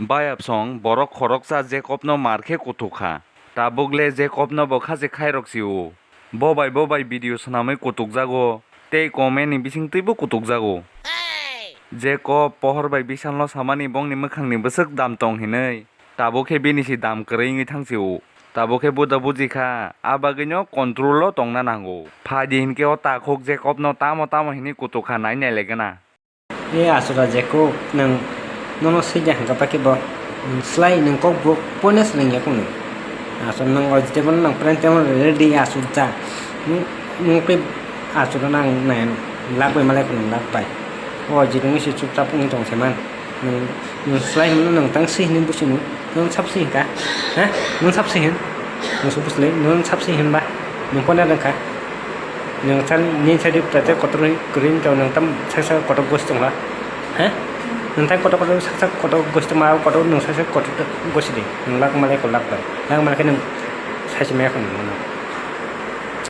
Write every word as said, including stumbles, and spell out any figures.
Bayapsong borok khoroksa Jekobno mar khe kutuk kha. Tabuk le Jekobno bo kha se khairok si-o. Bo bai bo bai video swnamwi kutukjago, tei comment ni bisingtwibo kutukjago. Jekob pohor bai bisalno samani bongni mwkhangni bwswk dam tong hinwi, tabuk khe bini si dam kwrwi wngwi thang si-o. Tabuk khe buda buji kha, a bagwino control o tongna nango. Phai di hinkhe o takhuk Jekobno tamo tamo hinwi kutuk kha nai nai lai gana. E asura Jekub, nwng nono swijak hwnkha, bakhe bo, nwng slai nwng kok bo poino swrwngya kunu. Asura nwng o jitebono nwng pran temo ready asuk ja. Nwng, nwng tei asura nang nai lak bai malai kunu lak bai. O jit wngwi se chupchap wngwi tong se man. Nwng, nwng slai hwnno nwng tang swi hwnwi buchino. Nwng sap swi hwnka? Ha? Nwng sap swi hwn? Nwng sap swi, nwng sap swi hwnba? Nwng pono rwngkha? Nwng sal ni sadi prate kotor kwrwi tong nwng tam sak sak kotor gosi tongla. Ha? Nwng tam kotor kotor sak sak kotor gosi tongma kotor nwng sak sak kotor gosi di. Nwng lak malai ko lak bai. Lak malai khe nwng saisi maya kho nwng.